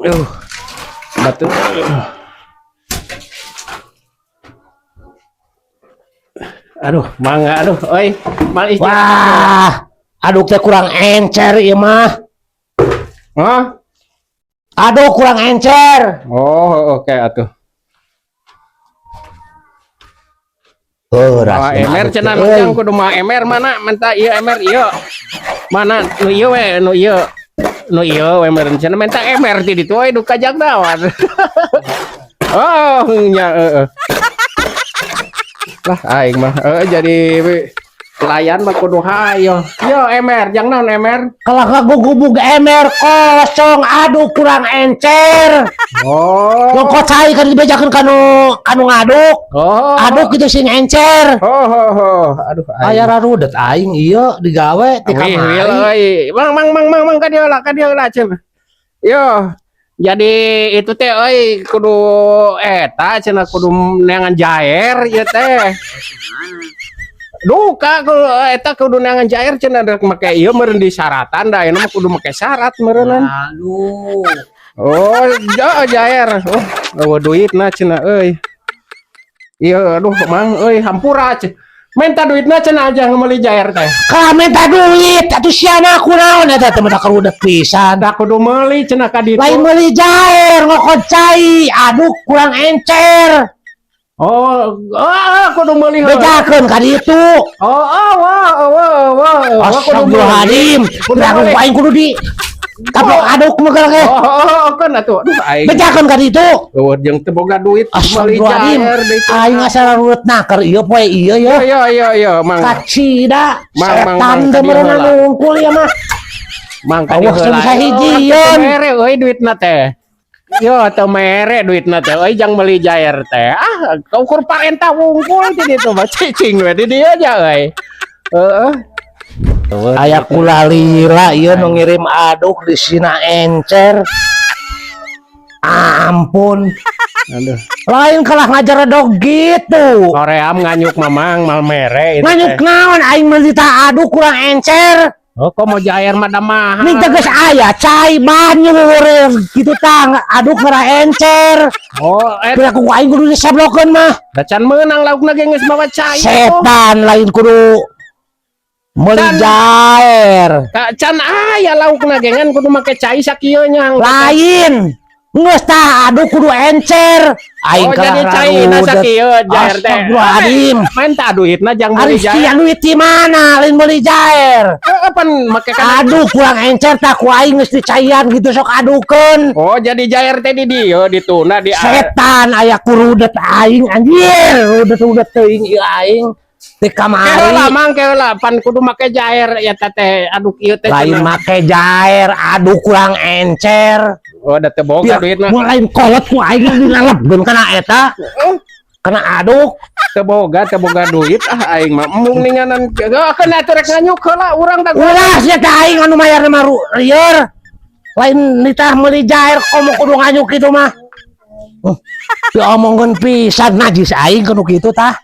Duh. Batu. Aduh, mangga aduh, euy. Mal istirahat. Wah, aduk teh kurang encer ieu mah. Hah? Aduk kurang encer. Oh, oke atuh. Oh, Mawa emer cenah menjang kudu mawa emer mana menta ieu emer ieu. Mana nu ieu we nu ieu. Nu ieu we meureun cenah menta emer ti ditu we duka jang naon. Oh, nya heeh. Lah aing mah heeh jadi pelayan mah kudu hayo. Yo emer jang naon emer? Kalau gugubug emer kosong, aduk kurang encer. Oh. Jongkot cai kan dibejakeun kanu kanu ngaduk. Oh. Aduk gitu sing encer. Oh, oh, oh. Aduh aing. Aya rarudet aing ieu digawe ti Wih, wih, kamari. Euy. Mang, mang, mang, mang, mang, ka dieu lah, ka dieu lah, cenah. Yo, jadi itu teh euy kudu eta cenah kudu neangan jair ieu teh. Duka kudu eta kudu neangan jair cenah rek make ieu meureun di syaratan da ayeuna mah kudu make syarat meureunnan. Aduh. Oh, ja jair. Oh, eueuh duitna cenah euy. Iya, aduh, mang euy hampura cenah. Minta duitna cenah aja meuli jair teh. Kalah minta duit, atuh siana kunaon eta teh mah karudet pisan. Da kudu meuli cenah ka ditu. Lain meuli jair, ngokot cai, aduk kurang encer. Oh, oh, kudu meuli heula. Bejakeun ka ditu. Oh, oh, wah, oh, wah, wah, wah, kudu meuli. Astagfirullahaladzim. Kudu Kudu meuli. aing kudu di tapok aduk mah ge. Oh, oh, oh, kan atuh. Aduh, aing. Bejakeun ka ditu. Eueuh jeung teu boga duit meuli Astagfirullahaladzim. jair deui cenah. Aing asa rudet naker ieu poe ieu Yo ya. yo yo yo, mang. Kacida Mang, mang, setan mang, teh ka dieu meureun heula. nungkul ieu mah. Mang ka Awas dieu heula. teu bisa Yo, hijieun. teu mere euy duitna teh. Yo, teu mere duitna teh euy jang meuli jair teh. Ah, ukur parentah wungkul di ditu mah cicing we di dieu aja euy. Heeh. Aya kulalila ieu nu ngirim aduk di sina encer. Ampun. Aduh. Lain kalah ngajar dog gitu. Koream nganyuk mamang mal mere itu Nganyuk teh. naon aing meuli ta aduk kurang encer. Oh, kok mau jair mah da mahal. Nih tegas aya cai banyu gitu tah aduk ngarah encer. Oh, eh Pira ku aing kudu disablokeun mah. da can meunang laukna ge geus mawa cai. Setan lain kudu meuli jair. Ka can aya laukna ge ngan kudu make cai sakieu nya. Lain. Geus tah aduk kudu encer. Aing Oh, jadi kalah cai na rarudet. sakieu jair teh. Astagfirullahaladzim. Main tak duitna jang Ari meuli jair. sia duit di mana lain meuli jair. Eh, pan make kana. Aduh kurang encer tak ku aing geus dicaian gitu sok adukeun. Oh, jadi jair teh di dieu dituna di Setan aya kurudet aing anjir, rudet-rudet teuing ieu aing di Keheula kamari. mang keheula pan kudu make jair ya teh aduk ieu teh Lain cenah. make jair, aduk kurang encer. Oh, da teu boga duitna. Mun lain kolot ku aing dilalebkeun kana eta. Kana aduk. Teu boga duit ah aing mah embung ninganan. Heuh, keun atuh rek nganyuk heula urang da. Ulah sia teh aing anu mayar mah lieur. Lain nitah meuli jair komo kudu nganyuk kitu mah. Diomongkeun pisan najis aing kudu kitu tah.